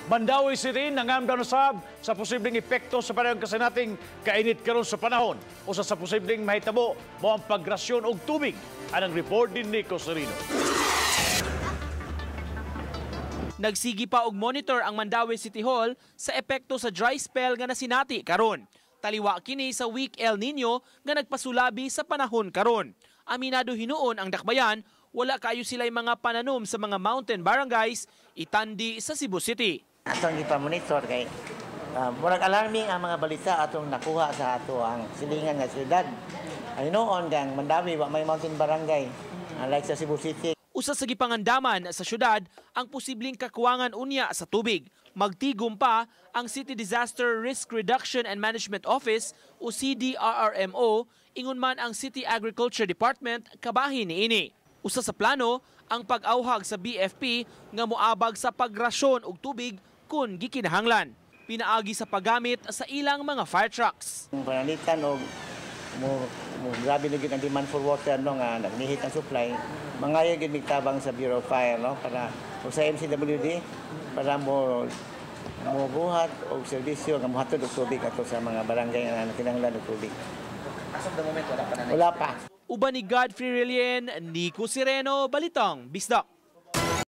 Mandaue City nangamdam usab sa posibleng epekto sa panahon kasi nating kainit karon sa panahon. Usa sa posibleng mahitabo mao ang pagrasyon og tubig. Anang report ni Nico Serino. Nagsigi pa og monitor ang Mandaue City Hall sa epekto sa dry spell nga nasinati karon. Taliwa kini sa weak El Nino nga nagpasulabi sa panahon karon. Aminado hinuon ang dakbayan, wala kayo sila'y mga pananom sa mga mountain barangays itandi sa Cebu City. Atong gipamonitor kay murag alarming ang mga balita atong nakuha sa ato ang silingan nga syudad. Ay noon gang Mandaue wa may mountain barangay like sa Cebu City. Usa sa gipangandaman sa syudad ang posibleng kakuwangan unya sa tubig. Magtigom pa ang City Disaster Risk Reduction and Management Office o CDRRMO, ingon man ang City Agriculture Department kabahin niini. Usa sa plano ang pag-awhag sa BFP nga moabag sa pagrasyon og tubig kun gikinahanglan. Pinaagi sa paggamit sa ilang mga fire trucks. Ang pananglitan og mo grabe na gyud ang demand for water, no, nga nagnihit ang supply, mangayo gyud mig tabang sa Bureau of Fire, no, para o sa MCWD para mo buhat og serbisyo nga mohatod og tubig ato sa mga barangay nga kinahanglan og tubig. As of the moment, wala pa na. Wala pa. Uban ni Godfrey Relien, Nico Sireno, Balitang Bisdak.